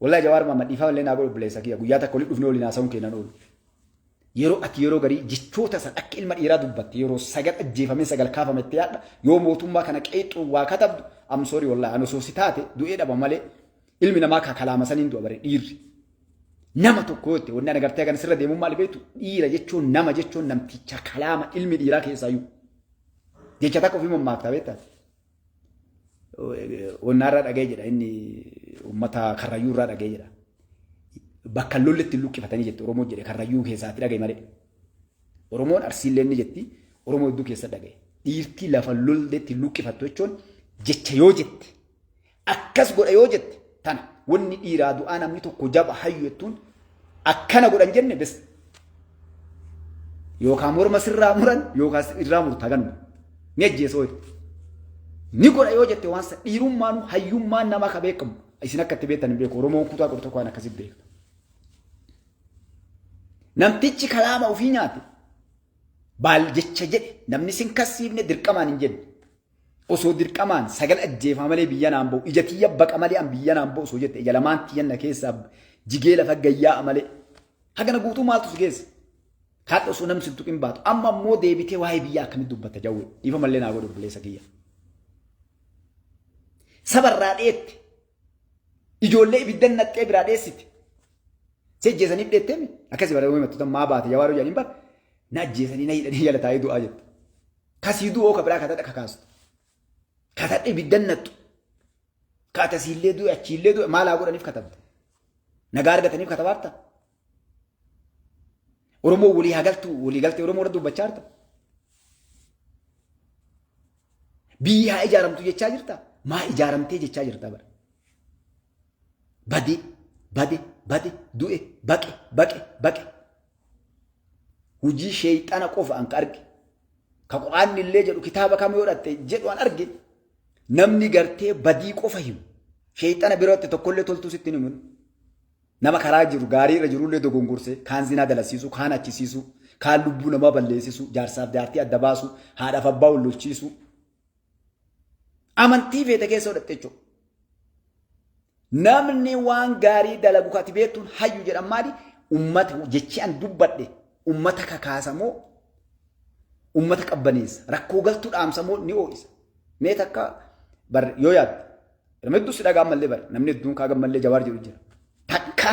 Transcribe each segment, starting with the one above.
Wallahi Jawaar Mahammad dhiifama illee naa godhu obboleessa kiyya guyyaa takka walitti dhufnee waliin haasa'uun keenan oolu. Yeroo ati yeroo garii jechoota san akka ilma dhiiraa dubbatte yeroo sagal ajjeefamee sagal kaafametti yaadha yoo mootummaa kana qeexxuu waa katabdu I'm sorry wallahi ani osoo si taate du'ee dhaba malee ilmi namaa ka kalaama saniin du'a bare dhiirri. Nama tokko yoo ta'e wanni ani agartee kan sirra deemuun maali beektu dhiira jechuun nama jechuun namticha kalaama ilmi dhiiraa keessaayyuu. Jecha takka ofii mammaaktaa beektaa? Onnaarraa dhagee jedha inni uummata karrayyuurraa dhagee jedha. Bakka lolli itti luqqifatanii jette Oromoo jedhe karrayyuu keessaatti dhagaye malee. Oromoon Arsiillee ni jetti Oromoo hedduu keessa dhagaye. Dhiirtii lafa lolleetti luqqifattu jechuun jecha yoo jette akkas godha yoo jette tana wanni dhiiraa du'aa namni tokko jaba hayyu jettuun akkana godhan jenne bes yookaan morma sirraa muran yookaan irraa murta ganuma ni ajjeesa ho'i ni godha yoo jette waan san dhiirummaanu hayyummaan nama ka beekamu isin akka itti beektan hin beeku Oromoon kutaa godhu tokko waan akkasitti beeka. Namtichi kalaama ofii nyaate baal jecha jedhe namni sin kassiifne dirqamaan hin jenne. Osoo dirqamaan sagal ajjeefama malee biyya naan ba'u ija tiyya baqa malee an biyya naan ba'u osoo jette ija lamaan tiyyan na keessaa jigee lafa gayyaa'a malee. Hagana guutuu maaltu si geesse? Haadha osoo namni sin tuqin baatu amma immoo deebitee waa'ee biyyaa akkamitti dubbatta jawwee dhiifa mallee naa godhu obboleessa kiyya. Sabarraa dheette ijoollee ibiddan naqxee biraa dheessite. Si ajjeesaniif dheettee mi? Akkasii bara himattu maa baate jawaaroo jedhaniin bara na ajjeesanii na hidhanii jala taa'ee du'aa jette. Kasii du'oo ka biraa katadha kakaastu. Katadha ibiddan naqxu. Kaatasiillee du'e achiillee du'e maal haa godhaniif katabde? Nagaa argataniif katabaarta? Oromoo walii haa galtu walii galtee Oromoo irra dubbachaa jirta? Biyyi haa ijaaramtu jechaa jirta? Maa ijaaramtee jechaa jirta bara? Bade, bade, bade, du'e, baqe, baqe, baqe. Hujii sheeyxana qofa an ka arge. Ka quraanni illee jedhu kitaaba kam yoo dhatte jedhu an arge. Namni gartee badii qofa himu. Sheeyxana birootti tokkollee toltuu sitti hin himu. Nama karaa jiru gaarii irra jirullee dogongorsee kaan zinaa dalasiisu, kaan achisiisu, kaan lubbuu namaa balleessisu, jaarsaaf jaartii adda baasu, haadhaaf abbaa wal lolchiisu. Amantii feete keessa godhatte jechuudha. Namni waan gaarii dalagu kati beektuun hayyu jedhan maali? Ummata jechi an dubbadhe ummata kakaasamoo ummata qabbaneessa rakkoo galtuu dhaamsamoo ni oo'isa. Mee takka bar yoo yaadde nama hedduu si dhagaa ammallee bar namni hedduun kaa gammallee jawaar jedhu jira. Takka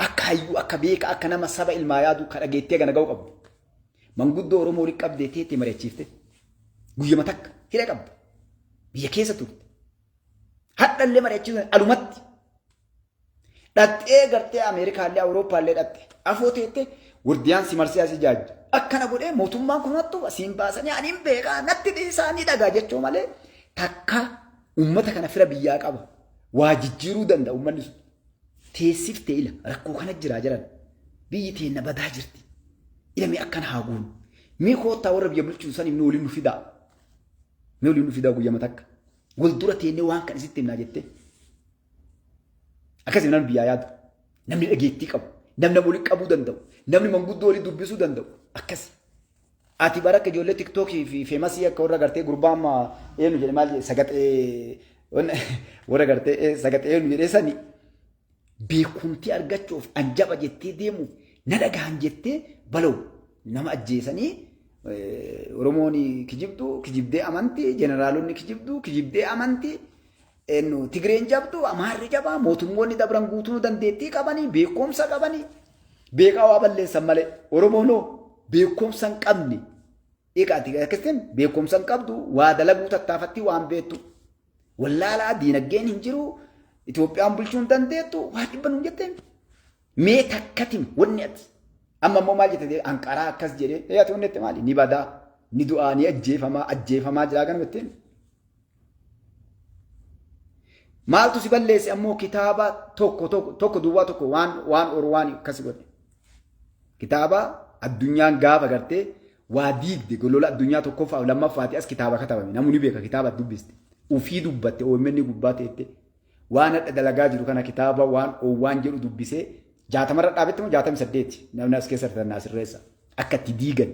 akka hayyuu akka beeka akka nama saba ilmaa yaadu ka dhageettee gana ga'u qabdu. Manguddoo Oromoo walitti qabdee teettee mari'achiifte. Guyyama takka hidha qabda. Biyya keessa turte. Hadhallee mari'achiisuun alumatti. Dhaxxee gartee Ameerikaallee Awurooppaallee dhaxxe. Afoo teettee wardiyaan si marsee asii jaajja. Akkana godhee mootummaan kun hattu asiin baasanii ani hin beekaa natti dhiisaa ni dhagaa jechuu malee takka uummata kana fira biyyaa qaba. Waa jijjiiruu danda'a uummanni sun. Teessiftee ila rakkoo kana jiraa jiran biyyi teenna badaa jirti. Ila mee akkana haa goonu. Mee koottaa warra biyya bulchuu san inni waliin nu fidaa. Mee waliin nu fidaa guyyama takka. Wal dura teennee waan kan isitti himnaa jettee. Akkasii namni biyyaa yaadu. Namni dhageettii qabu. Namni nama waliin qabuu danda'u. Namni manguddoo waliin dubbisuu danda'u. Akkasi. Ati bara akka ijoollee tiktookii fi feemasii akka warra gartee gurbaa amma eenyu jedhe maal jedhe sagaxee warra gartee sagaxee eenyu jedhee sani beekumtii argachuuf anjaba jettee deemuuf na dhagahan jettee baloo nama ajjeesanii Oromoon kijibdu kijibdee amanti jeneraalonni kijibdu kijibdee amanti eenyu Tigreen jabdu Amaarri jabaa mootummoonni dabran guutuu dandeettii qabanii beekumsa qabanii beekaa waa balleessan malee Oromoonoo beekumsa hin qabne eegaati akkasiin beekumsa hin qabdu waa dalaguu tattaafatti waan beektu wallaalaa diinagdeen hin jiru Itoophiyaan bulchuu hin dandeettu waa dhibba nuun jetteen mee takkatim wanni ati amma immoo maal jette anqaraa akkas jedhee ee ati wanni jette maali ni badaa ni du'aa ni ajjeefamaa ajjeefamaa jiraa ganama jetteen Maaltu si balleesse ammoo kitaaba tokko tokko tokko duwwaa tokko waan waan oru waan akkas godhe. Kitaaba addunyaan gaafa gartee waa diigde golola addunyaa tokkoffaa fi lammaffaati as kitaaba katabame namni ni beeka kitaaba dubbiste. Ufii dubbatte OMN gubbaa teette waan hadha dalagaa jiru kana kitaaba waan oowwaan jedhu dubbisee jaatamarra dhaabetti moo 68 namni as keessa tarnaa sirreessa akka itti diigan.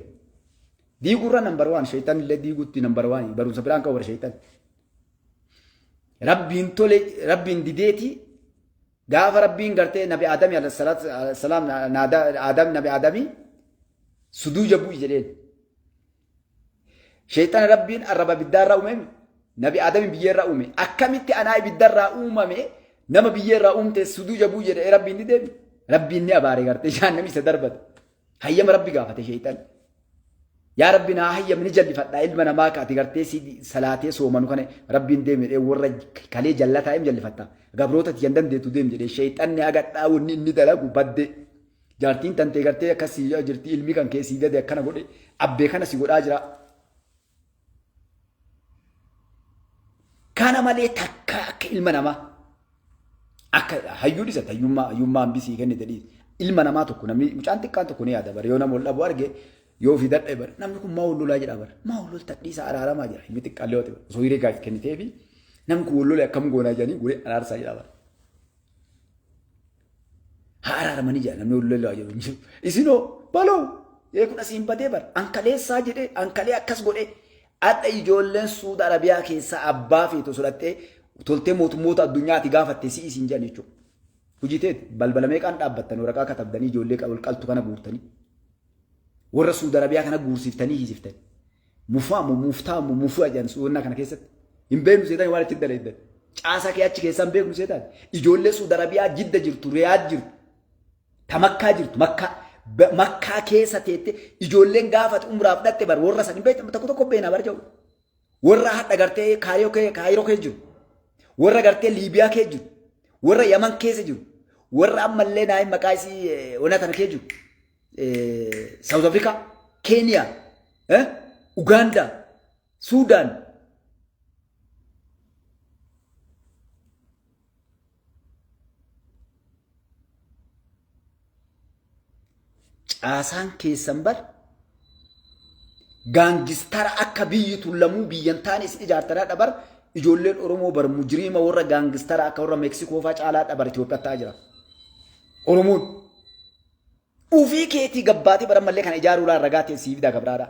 Diigurra number one sheeytan illee diigutti number one barumsa biraan qabu bara sheeytan. Rabbiin tole rabbiin dideeti Gaafa Rabbiin gartee Nabi Aadamii alayhi salaam Aadam Nabi Aadamii suduuja bu'i jedheen. Sheexana Rabbiin arraba ibiddaarraa uumame Nabi Aadamii biyyeerraa uume. Akkamitti anaa ibiddarraa uumame nama biyyeerraa uumte suduuja bu'i jedhee Rabbiin ni deebi. Rabbiin ni abaare gartee jahannamii isa darbate. Hayyama Rabbi gaafate sheexan. Yaa Rabbi naa hayyam ni jallifadha ilma namaa ka ati gartee si salaatee soomanu kana Rabbiin deem jedhee warra kalee jallataa him jallifatta. Gabroota tiyyan dandeetu deem jedhee sheexanni hagadhaa wanni inni dalagu badde. Jaartiin tantee gartee akkas sii jirti ilmi kan kee sii dade akkana godhe abbee kana si godhaa jira. Kana malee takka akka ilma namaa akka hayyuu dhisa hayyummaa hayyummaa hambisii kennite dhiisi. Ilma namaa tokko namni mucaan xiqqaan tokko ni yaada bara yoo nama wal dhabu arge yoo ofii dadhabe bara namni kun maa wal lolaa jedha bara maa wal lolta dhiisa araaramaa jedha ilmi xiqqaan yoo ta'e osoo hiree gaaf kenniteefi namni kun wal lole akkam goonaa jedhanii godhee araarsaa jedha bara. Haa araaramanii jedha namni wal lolaa jedhu hin jiru. Isinoo baloo kun asiin badee bara ankaleessaa jedhee ankalee akkas godhee adha ijoolleen Suuda Arabiyaa keessaa abbaa feetu sodhattee toltee mootummoota addunyaati gaafatte si'i siin jedhan jechuudha. Hojii teeti balbala meeqaan dhaabbattan waraqaa katabdanii ijoollee wal qaltu kana guurtanii. Warra Suuda Arabiyaa kana guursiftanii hiisiftanii. Mufaa moo muftaa moo mufuu jedhan suunnaa kana keessatti. Hin beeknu seetan waan achi dalayddan. Caasaa kee achi keessaa hin beeknu seetan. Ijoollee Suuda Arabiyaa Jidda jirtu, Riyaad jirtu, ta Makkaa jirtu, Makkaa Makkaa keessa teette ijoolleen gaafate umraaf dhatte bar warra san hin beektan tokko tokko beena bar jedhu. Warra hadha gartee Kaayiroo kee Kaayiroo keessa jiru. Warra gartee Liibiyaa keessa jiru. Warra Yaman keessa jiru. Warra ammallee naayii maqaa isii ona tana keessa jiru. South Africa, Kenya, Uganda, Sudan. Caasaan keessan bar gaangistara akka biyyi tun lamuu biyyan taane isin ijaartanaa dhabar ijoolleen Oromoo bar mujriima warra gaangistara akka warra Meeksikoo faa caalaa dhabar Itoophiyaa ta'aa jira. Oromoon ufii keetii gabbaatee bara mallee kana ijaaruu laa ragaa ta'e siif fidaa gabraadha.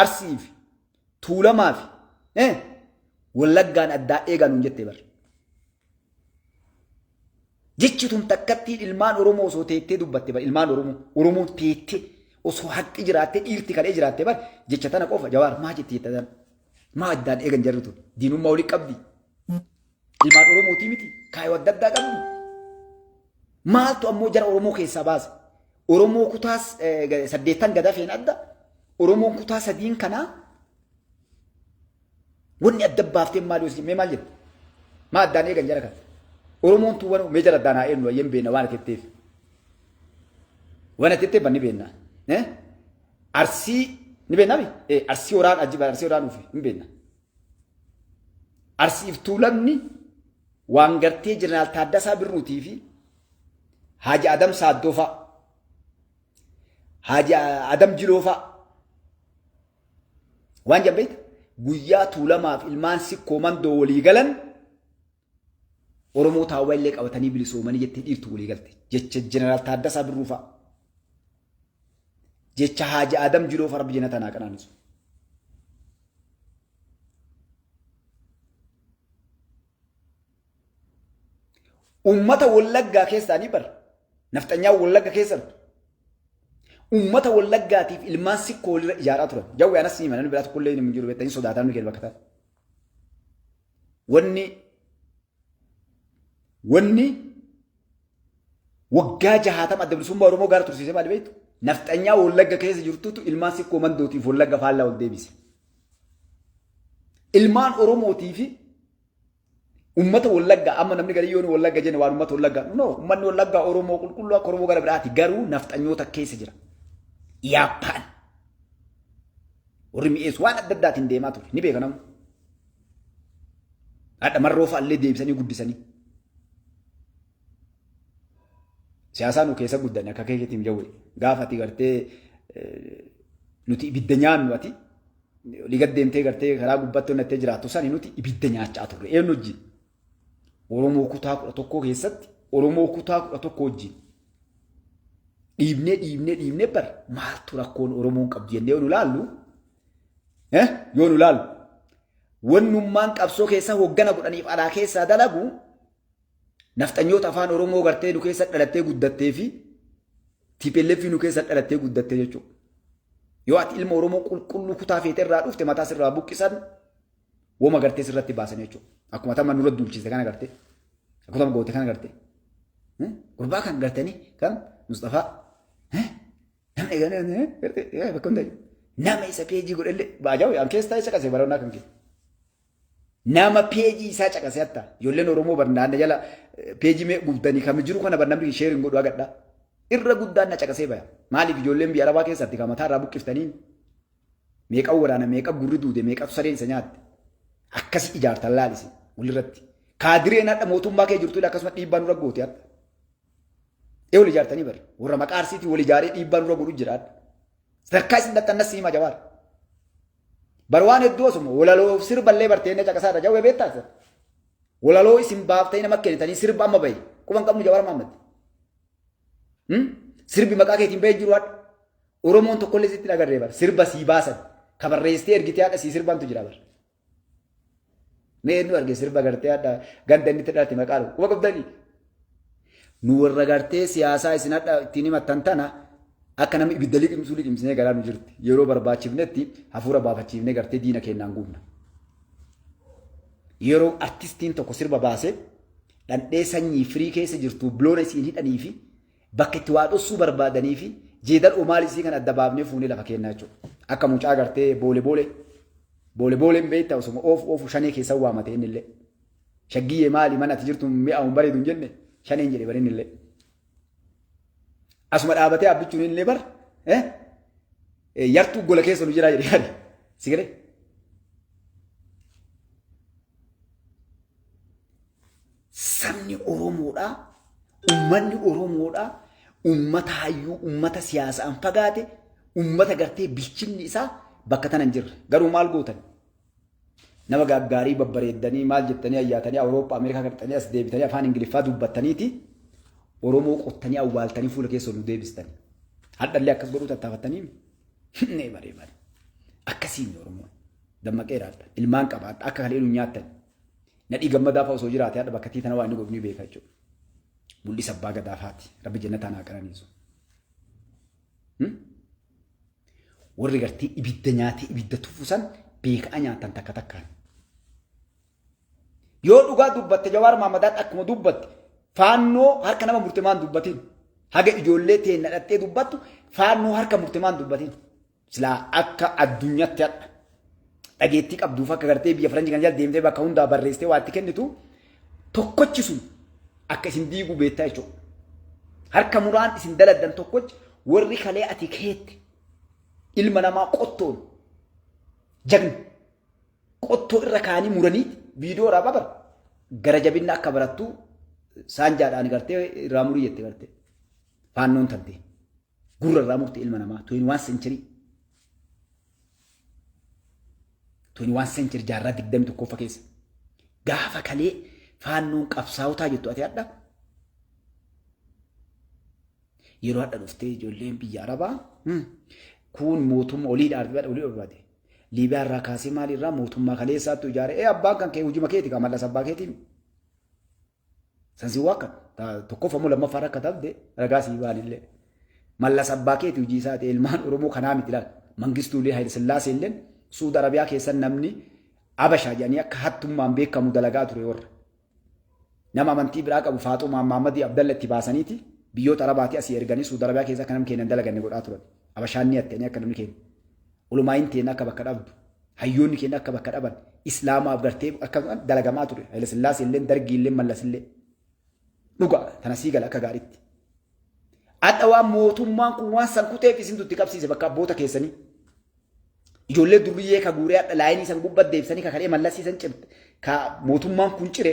Arsii fi Tuulamaa fi Wallaggaan addaa eegaa nuun jettee bar. Jechi tun takkattiin ilmaan Oromoo osoo teettee dubbatte bar ilmaan Oromoo Oromoon teettee osoo haqxi jiraattee dhiirti kalee jiraatte bar jecha tana qofa Jawaar maa jetti jetta tana maa addaan eegan jarri tun diinummaa olii qabdi ilmaan Oromootii miti kaayoo adda addaa qabdi maaltu ammoo jara Oromoo keessaa baase Oromoo kutaa saddeettan gadafeen adda Oromoon kutaa sadiin kanaa Wanni adda baaftee maal yoo mee maal jette? Maa addaan eegan jara kana? Oromoon tun waan mee jara addaan haa eenyu ayyeen beena waan atetteef. Waan atetteef banni beenna. Arsii ni beennami? Arsii horaan ajiba arsii horaan dhufe hin beenna. Arsiif Tuulamni waan gartee Jeneraal Taaddasaa Birruutii fi Haaji Adam Saaddoo fa'a. Haaji Adam Jiloo fa'a. Waan jedhan beekta? Guyyaa Tuulamaaf ilmaan Sikkoo Mandoo walii galan Oromoo taawwa illee qabatanii bilisoomanii jettee dhiirtu walii galte. Jecha Jeneraal Taaddasaa Birruu fa'a. Jecha Haaji Adam Jiloo fa'a Rabbi jannata naa qanaanisu. Uummata Wallaggaa keessaa ni bara. Nafxanyaa Wallagga keessa jirtu. Uummata Wallaggaatiif ilmaan Sikkoo walirra ijaaraa turan. Jawwee anas ni namni biraa tokkollee hin jiru beektaa hin sodaataa namni keenya bakka taate. Wanni wanni waggaa 60 adda bilisummaa Oromoo gaara tursiisee maali beektu? Nafxanyaa Wallagga keessa jirtutu ilmaan Sikkoo Mandootiif Wallagga faallaa ol deebise. Ilmaan Oromootii fi ummata Wallaggaa amma namni garii yoo Wallagga jenne waan ummata Wallaggaa no ummanni Wallaggaa Oromoo qulqulluu akka Oromoo gara biraati garuu nafxanyoota keessa jira. Yaappaan warri mi'eessu waan adda addaatiin deemaa ture ni beeka namni. Hadha marroo fa'allee deebisanii guddisanii. Siyaasaa nu keessa guddanne akka keetiin jawwe gaafa ati gartee nuti ibidda nyaannu ati olii gad deemtee gartee karaa gubbaatti onnattee jiraattu sani nuti ibidda nyaachaa turre. Eenyu wajjin? Oromoo kutaa 11 keessatti Oromoo kutaa 11 wajjin dhiibnee dhiibnee dhiibnee bar maaltu rakkoon Oromoon qabdu jennee yoo nu laallu yoo nu laallu Wannummaan qabsoo keessa hoggana godhaniif alaa keessaa dalagu nafxanyoota afaan Oromoo gartee nu keessa dhalattee guddattee fi TPLF nu keessa dhalattee guddattee jechuudha. Yoo ati ilma Oromoo qulqulluu kutaa feete irraa dhufte mataa sirraa buqqisan woma gartee sirratti baasan jechuudha. Akkuma tamma nurra duulchiste kana gartee. Akkuma tamma goote kana gartee. Gurbaa kan gartanii kan Mustafaa. Namni gartee bakka hunda nama isa peejii godhellee baajaa an keessaa isa qasee barannaa kan kee. Nama peejii isaa caqasee hatta ijoolleen Oromoo barnaanna jala peejii mee gubdanii kam jiru kana barnamni sheeriin godhu agadha. Irra guddaan na caqasee baya. Maaliif ijoolleen biyya Arabaa keessatti kan mataa irraa buqqiftaniin meeqa waraana meeqa gurri duude meeqa sareen isa nyaatte. Akkasi ijaartan laalisi walirratti. Kaadireen hadha mootummaa kee jirtu akkasuma dhiibbaa nurra goote hadha. Ee wal ijaartanii bari. Warra maqaa arsiitii wal ijaaree dhiibbaa nurra godhu jira hadha. Sadarkaa isin daxxannas siima jawaar. Bar waan hedduu osuma walaloo sirballee bartee inni caqasaa irra jawwee beektaa? Walaloo isin baaftanii nama kennitanii sirba amma bahe quban qabnu Jawaar Mahammad. Sirbi maqaa keetiin bahee jiru hadha. Oromoon tokkollee sitti hin agarree bar sirba sii baasan ka barreessitee ergitee hadha sii sirbantu jira bar. Mee eenyu arge sirba gartee hadha ganda inni itti dhalate maqaa dhufu quba qabdanii. Nu warra gartee siyaasaa isin hadha ittiin himattan tana akka namni ibidda liqimsuu liqimsinee garaa nu jirti. Yeroo barbaachifnetti hafuura baafachiifnee gartee diina keenyaan guubna. Yeroo artistiin tokko sirba baasee dhandhee sanyii firii keessa jirtu biloona isiin hidhanii fi bakka itti waa dhossuu barbaadanii fi jeedal omaal isii kan adda baafnee fuunee lafa kennaa jechuudha. Akka mucaa gartee boole boole boole booleen beektaa osuma oofu oofu shanee keessa waamate inni illee. Shaggiyyee maali mana ati jirtu mi'aawu hin bareedu hin jenne shaneen jedhe barinni illee. Asuma dhaabatee abbichuun illee bar yartuu gola keessa nu jiraa jedhe yaade. Si galee? Sabni Oromoodhaa, uummanni Oromoodhaa, uummata hayyuu, uummata siyaasaan fagaate, uummata gartee bilchinni isaa bakka tana hin jirre. Garuu maal gootan? Nama gaaggaarii babbareeddanii maal jettanii ayyaatanii Awurooppaa Ameerikaa gartanii as deebitanii afaan Ingiliffaa dubbattaniiti Oromoo qottanii awwaaltanii fuula keessa nu deebistanii. Hadhallee akkas godhuu tattaafattanii nee baree bare. Akkasiin Oromoon dammaqeera hadha. Ilmaan qaba hadha akka kalee nu nyaattan. Nadhii gammadaa fa'a osoo jiraate hadha bakka tana waa inni godhu ni beeka jechuudha. Mul'isa abbaa gadaa faati. Rabbi jannataan haa qananiisu. Warri gartee ibidda nyaatee ibidda tufu san beekaa nyaatan takka takkaan. Yoo dhugaa dubbatte Jawaar Mahaammadaatti akkuma dubbatte faannoo harka nama murte maan dubbatin. Haga ijoollee teenna dhattee dubbattu faannoo harka murte maan dubbatin. Silaa akka addunyaatti hadha. Dhageettii qabduuf akka gartee biyya faranjii kan jala deemtee bakka hundaa barreessitee waa itti kennitu tokkochi sun akka isin diiguu beektaa jechuudha. Harka muraan isin daladdan tokkochi warri kalee ati keette ilma namaa qottoon jagna qottoo irra kaanii muranii viidiyoo irraa babar gara jabinna akka barattu saanjaadhaan gartee irraa murii jette gartee faannoon tante gurra irraa murte ilma namaa 21 century 21 century jaarraa 21ffaa keessa gaafa kalee faannoon qabsaa'otaa jettu ati hadha yeroo hadha dhuftee ijoolleen biyya arabaa kun mootummaa olii dhaabbatee olii barbaade. Liibiyaa irraa kaasee maal irraa mootummaa kaleessaattu ijaare ee abbaan kan kee hojii keeti kan mallas abbaa keetiin. Sansi waa kan tokkoffamoo lammaffaa akka tabde ragaa sii baanillee. Mallas abbaa keeti hojii isaa ta'e ilmaan Oromoo kanaa miti laal. Mangistuulee Hayil Sillaasee illee Suudi Arabiyaa keessa namni Abashaa jedhanii akka hattummaan beekamu dalagaa ture warra. Nama amantii biraa qabu Faaxumaa Mahammadii Abdalla itti baasaniiti biyyoota Arabaatii asii erganii Suudi Arabiyaa keessa akka namni keenya dalaganne godhaa turan. Abashaan ni hattanii akka namni keenya. Ulumaayin teenya akka bakka dhabdu. Hayyoonni keenya akka bakka dhaban. Islaamaaf gartee akka dalagamaa ture. Hayila Sillaasee illee Dargii illee Mallas illee. Dhuga tana sii gala akka gaariitti. Hadha waan mootummaan kun waan san kuteef isintu itti qabsiise bakka abboota keessanii. Ijoollee durriyyee ka guuree hadha laayinii san gubbat deebisanii ka kalee mallasii san cimte ka mootummaan kun cire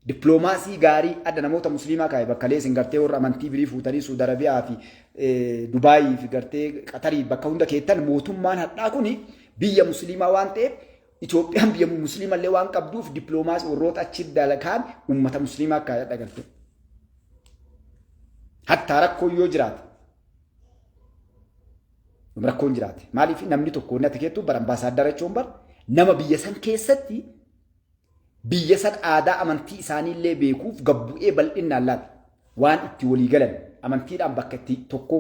dippiloomaasii gaarii adda namoota musliimaa kaa'e bakka lee isin gartee warra amantii birii fuutanii Suudi Arabiyaa fi Dubaayii fi gartee Qatarii bakka hunda keettan mootummaan hadhaa kuni biyya musliimaa waan ta'eef Itoophiyaan biyya musliimallee waan qabduuf dippiloomaasii warroota achi dalagaan uummata musliimaa kaa'e hadha gartee. Hattaa rakkoo yoo jiraate rakkoon jiraate. Maaliif namni tokko wanni ati keettu bar ambaasaaddara jechuun bar Nama biyya san keessatti biyya san aadaa amantii isaaniillee beekuuf gabbu'ee bal'innaan laala. Waan itti walii galan amantiidhaan bakka itti tokko,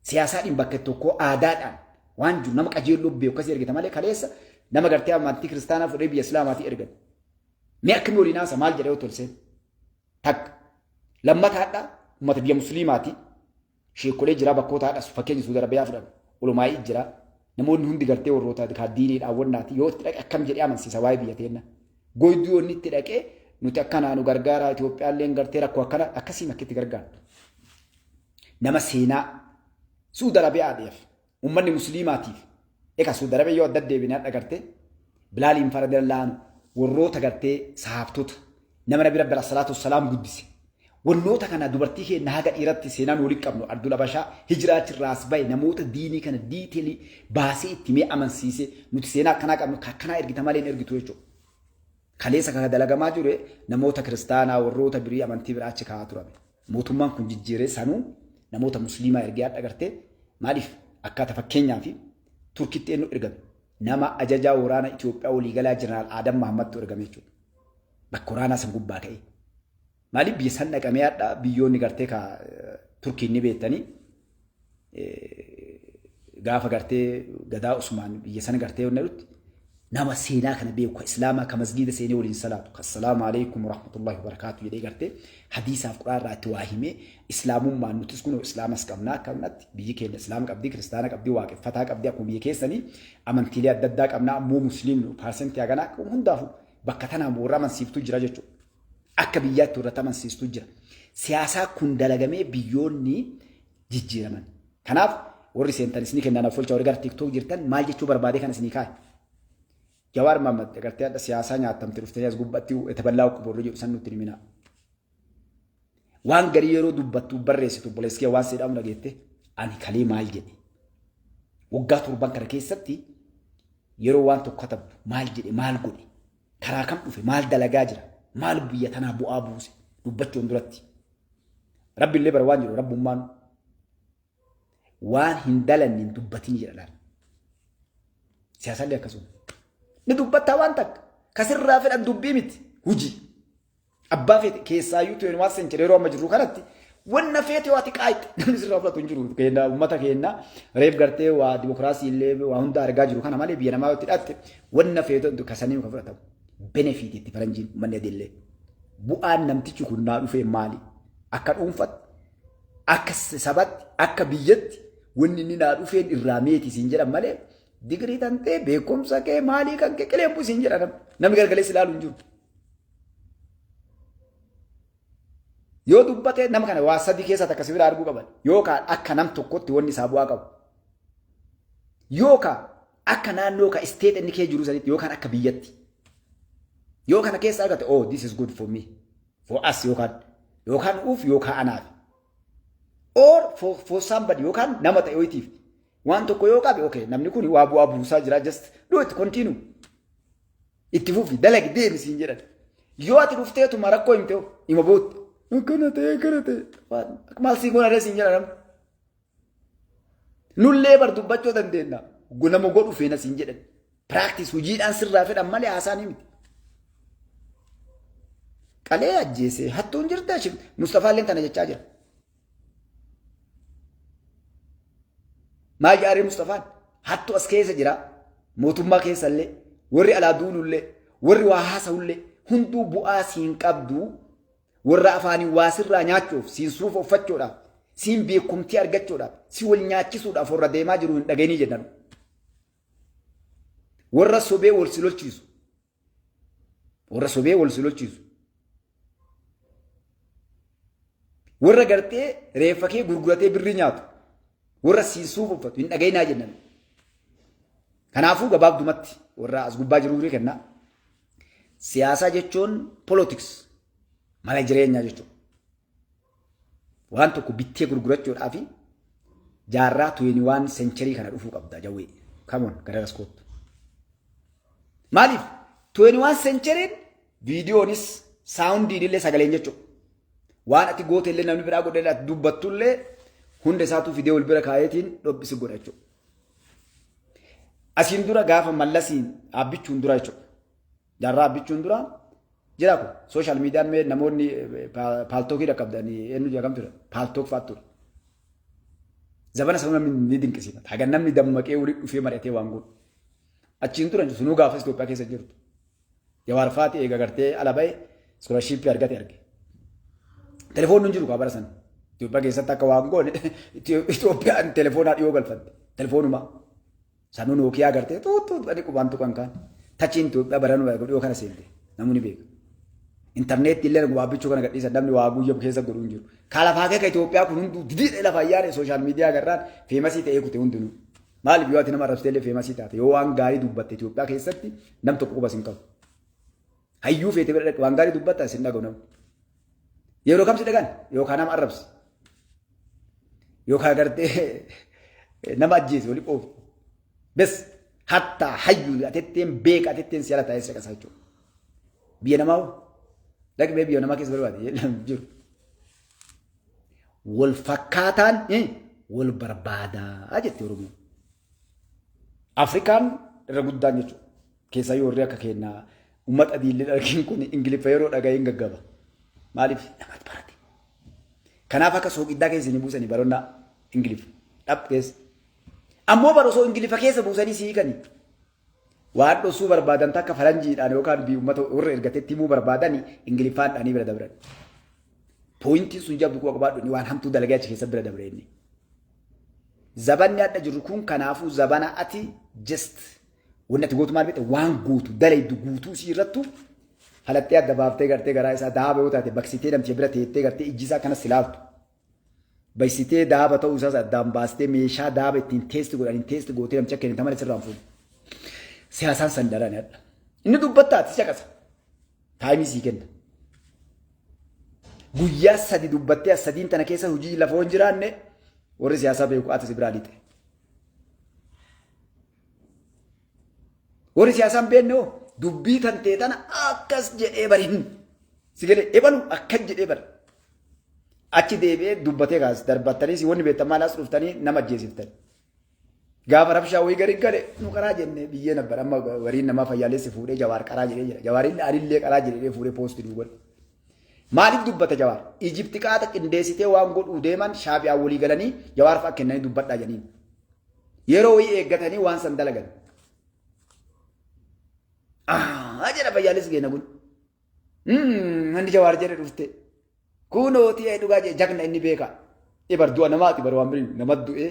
siyaasaadhaan bakka itti tokko, aadaadhaan waan jiru nama qajeelloo beeku akkasii ergita malee kaleessa nama gartee amantii kiristaanaa fudhee biyya islaamaatii ergan. Mee akkamii waliin haasa maal jedhee tolseen? Takka. Lammataadha uummata biyya musliimaati. Sheekolee jira bakkoota haadha fakkeenya Suudi Arabiyaa fudhan. Ulumaayii jira. Namoonni hundi gartee warroota diiniidhaan wannaati. Yoo itti dhaqe akkam jedhee amansiisa waa'ee biyya teenna. Goyduu yoo inni itti dhaqee nuti akkanaa nu gargaara Itoophiyaallee gartee rakkoo akkana akkasii makkitti gargaara. Nama seenaa Suudi Arabiyaadhaaf uummanni musliimaatiif egaa Suudi Arabiyaa yoo adda deebinee hadha gartee Bilaaliin fara laanu warroota gartee sahaabtota nama nabi rabbi salaatu wassalaam guddise. Wannoota kana dubartii keenya haga dhiiratti seenaan waliin qabnu Abdul Abashaa hijiraachirraas bahe namoota diinii kana detail baasee itti mee amansiise nuti seenaa akkanaa qabnu akkanaa ergita malee hin ergitu jechuudha. Kaleessa kana dalagamaa jiru namoota kiristaanaa warroota birii amantii biraa achi kaa'aa turame. Mootummaan kun jijjiiree sanuu namoota musliimaa ergee hadha gartee maaliif akkaataa fakkeenyaa fi Turkitti eenyu ergame? Nama ajajaa waraana Itoophiyaa waliigalaa Jeneraal Adam Mahammadtu ergame jechuudha. Bakka waraanaa san gubbaa ka'ee. Maaliif biyya san dhaqamee hadha biyyoonni gartee ka Turkiin ni beektanii gaafa gartee gadaa Usmaan biyya sana gartee yoo jedhutti nama seenaa kana beeku ka islaamaa ka masgiida seenee waliin salaatu ka assalaamu alaikum warahmatullahi wabarakaatu jedhee gartee hadiisaaf quraan irraa itti waa himee islaamummaan nutis kun islaamas qabnaa akka kanatti biyyi keenya islaama qabdi kiristaana qabdi waaqeffataa qabdi akkuma biyya keessanii amantiilee adda addaa qabnaa ammoo musliimnu paarsentii haganaa akkuma hundaafuu bakka tanaan warra amansiiftuu jira jechuudha. Akka biyyaatti warra amansiistuu jira. Siyaasaa kun dalagamee biyyoonni jijjiiraman. Kanaaf warri seentan isinii kennaan affolcha warri gara TikTok jirtan maal jechuu barbaade kan isinii kaa'e. Jawaar Mahammad gartee hadha siyaasaa nyaatamte dhuftanii as gubbaatti itti qoborri jedhu san nutti himina. Waan garii yeroo dubbattu barreessitu obboleessi kee waan siidhamu dhageette ani kalee maal jedhe. Waggaa 7 kana keessatti yeroo waan tokko katabdu maal jedhe maal godhe karaa kam dhufe maal dalagaa jira maal biyya tanaa bu'aa buuse dubbachuun duratti. Rabbi illee bara waan jiru rabbummaan waan hin dalanne hin dubbatin jedha laal. Siyaasaallee akkasuma. Ni dubbattaa waan takka kasirraa fedhan dubbii miti hujii. Abbaa feete keessaayyuu tu'een waan seenchere yeroo amma jirru kanatti wanna feete waa xiqqaa'itti namni sirraa fudhatu hin jiru. Keenya uummata keenya reef gartee waa dimokiraasii illee waa hunda argaa jiru kana malee biyya namaa yoo itti hidhatte wanna feete kasanii kan fudhatamu. Benefit itti faranjiin uummanni adiillee. Bu'aan namtichi kun naa dhufee maali? Akka dhuunfatti, akka sabatti, akka biyyatti wanni inni naa dhufeen irraa meeti siin jedhan malee digirii tan ta'e beekumsa kee maalii kan kee qileen bu'u siin jedhan namni gargalees ilaalu hin jiru. Yoo dubbate nama kana waa sadii keessaa takka sibira arguu qaban yookaan akka nam tokkotti wanni isaa bu'aa qabu yookaan akka naannoo ka state inni kee jiru sanitti yookaan akka biyyatti yoo kana keessa argate, oh, this is good for me, for us, yookaan uuf yookaan anaaf or for somebody yookaan nama ta'e wayitiif waan tokko yoo qabe, okay, namni kun waa bu'aa buusaa jira, just do it, continue, itti fufi, dalagi, deemi siin jedhan. Yoo ati dhufteetuma rakkoo himte hima bootta akkana ta'e akkana ta'e maal sii goona siin jedhan namni. Nullee bar dubbachuu dandeenya. Nama godhu feena siin jedhan. Practice hojiidhaan sirraa fedhan malee haasaan miti. Qalee ajjeesee hattuun jirta Mustafaalleen tana jechaa jira. Maal jaaree Mustafaan? Hattu as keessa jira. Mootummaa keessa illee warri alaa duulullee warri waa haasa'ullee hunduu bu'aa siin qabdu warra afaanii waa sirraa nyaachuuf siin suufa uffachuudhaaf siin beekumtii argachuudhaaf si wal nyaachisuudhaaf warra deemaa jiru hin dhageenii jedhan. Warra sobee wal si lolchiisu. Warra sobee wal si lolchiisu. Warra gartee reeffa kee gurguratee birrii nyaatu. Warra siin suufa uffatu hin dhageenaa jennan. Kanaafuu gabaabdumatti warra as gubbaa jiru kennaa. Siyaasaa jechuun politics mala jireenyaa jechuudha. Waan tokko bittee gurgurachuudhaa fi jaarraa 21 century kana dhufuu qabda jawwee. Come on, gara as kootu. Maaliif? 21 centuryn viidiyoonis soundiin illee sagaleen jechuudha. Waan ati goote illee namni biraa godhe ati dubbattullee hunda isaatu fidee wal bira kaayeetiin dhobbisi godha jechuudha. Asiin dura gaafa Mallasiin Abbichuun dura jechuudha. Jaarraa Abbichuun dura jira kun social mediaan mee namoonni Paltalkii dhaqqabdanii eenyu jedham ture, Paltalk fa'aa ture. Zabana sana namni ni dinqisiifata. Haga namni dammaqee walitti dhufee mari'atee waan godhu. Achiin tura sunuu gaafas Itoophiyaa keessa jirtu. Jawaar faati eega gartee ala ba'e, scholarshipii argate arge. Telefoonni hin jiru kaa bara sana. Itoophiyaa keessatti akka waan goone Itoophiyaan telefoonaa dhiyoo galfatte. Telefoonuma. Sanuu Nokia gartee tuuttuu ani qubaan tuqan kaan. Tachiin Itoophiyaa baranuu dhiyoo kana seente. Namni beeka. Intarneetii illee waabbichuu kana gadhiisan, namni waa guyyaa keessa godhuu hin jiru. Kalafaa keeka Itoophiyaa kun hunduu didiidha lafa yaade social media agarraan famousii ta'ee kute hundinuu. Maaliif? Yoo ati nama arrabsitee illee famousii taate, yoo waan gaarii dubbatte Itoophiyaa keessatti nam tokko quba sin qabu. Hayyuu feete bira dhaqe waan gaarii dubbatta sin dhaga'u namni. Yeroo kam si dhagan? Yookaan nama arrabsi. Yookaan gartee nama ajjeese wali qooftu. Bes hattaa hayyuu atetteen beeka atetteen si ala taa'ee si caqasa jechuudha. Biyya namaa hoo? Dhaqi biyya namaa keessa barbaade jiru. Wal fakkaataan wal barbaadaa jette Oromoon. Afrikaan irra guddaan jechuudha. Keessaa warri akka keenyaa uummata adiillee dhalkiin kun Ingiliffa yeroo dhaga'ee hin gaggaba. Maaliif? Namatti barate. Kanaaf akka sooqiddaa keessa ni buusanii barannaa Ingiliffa. Dhab keessa. Ammoo bara osoo Ingiliffa keessa buusanii siikanii. Waan dhoksuu barbaadan takka faranjiidhaan yookaan biyya uummata warra ergatetti himuu barbaadanii Ingiliffaan dhaanii bira dabran. Pointiin sun jabdu quba qabaadhu, inni waan hamtuu dalagee achi keessa bira dabre inni. Zabanni adda jirru kun kanaafuu zabana ati just wanni ati gootu maal beekta, waan gootu dalaydu guutuu sii irrattu falaxxee adda baaftee gartee garaa isaa daaba yoo taate baksitee namticha bira teettee gartee ijji isaa kanas silaaltu. Baysitee daaba ta'uu isaas addaan baastee meeshaa daaba ittiin test godhaniin test gootee namicha kennita malee sirraan fuudhu. Siyaasaan san darani hadha. Inni dubbatta, ati caqasa. Timeii sii kenna. Guyyaa 3 dubbattee as sadiin tana keessa hojii lafa hin jiraanne, warri siyaasaa beeku ati si biraa lixe. Warri siyaasaa hin beekne hoo dubbii tan ta'e tana akkas jedhee bariin si galee ebalu akkas jedhee bari. Achi deebi'ee dubbatee kaas darbattanii si wanni beektan maal as dhuftanii nama ajjeesiftan. Gaafa rabshaa wayii gadi gale nu qaraa jenne biyyee nabbar amma wariin namaa fayyaalessi fuudhee Jawaar qaraa jedhee jira. Jawaariin anillee qaraa jedhee fuudhee post nuu godhe. Maaliif dubbata Jawaar? Ijipti qaata qindeessitee waan godhuu deeman Shaabiyaan walii galanii Jawaar fa'a kennanii dubbadhaa jedhaniin. Yeroo wayii eeggatanii waan san dalagan. Ah jedha fayyaalessi keenya kun. Inni Jawaar jedhe dhufte. Kunootii dhugaa jedhe jagna inni beeka. Ibar du'a namaati bar waan birii nama du'ee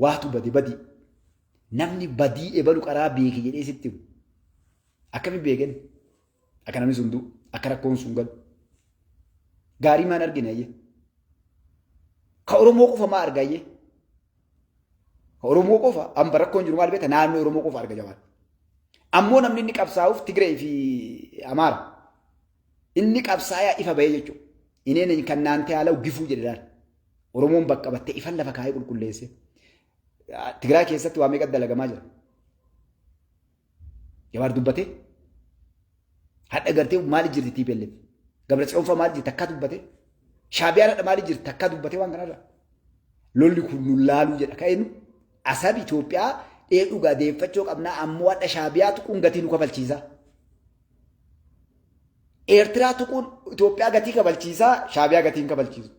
waatu bade badii. Namni badii ebalu qaraa beeke jedhee sitti himu. Akkami beeken? Akka namni sun du'u, akka rakkoon sun galu. Gaarii maan argine ayyee? Ka Oromoo qofa maa arga ayyee? Ka Oromoo qofa amma rakkoon jiru maal beekta? Naannoo Oromoo qofa arga Jawaar. Ammoo namni inni qabsaa'uuf Tigree fi Amaara. Inni qabsaayaa ifa bahee jechuudha. Ineen kan naantee haala gifuu jedhe laal. Oromoon bakka battee ifan lafa kaayee qulqulleesse. Tigraay keessatti waa meeqa dalagamaa jira? Jawaar dubbatee. Hadha gartee maali jirti TPLF? Gabra Tsiyoonfaa maali jirti takkaa dubbatee? Shaabiyaan hadha maali jirti takkaa dubbatee waan kanarra? Lolli kun nu laaluu jedha. Ka'een Asab Itoophiyaa dhee dhugaa deeffachuu qabnaa, ammoo hadha Shaabiyaa tuquun gatii nu kafalchiisa. Eertiraa tuquun Itoophiyaa gatii kafalchiisaa, Shaabiyaa gatii hin kafalchiisu.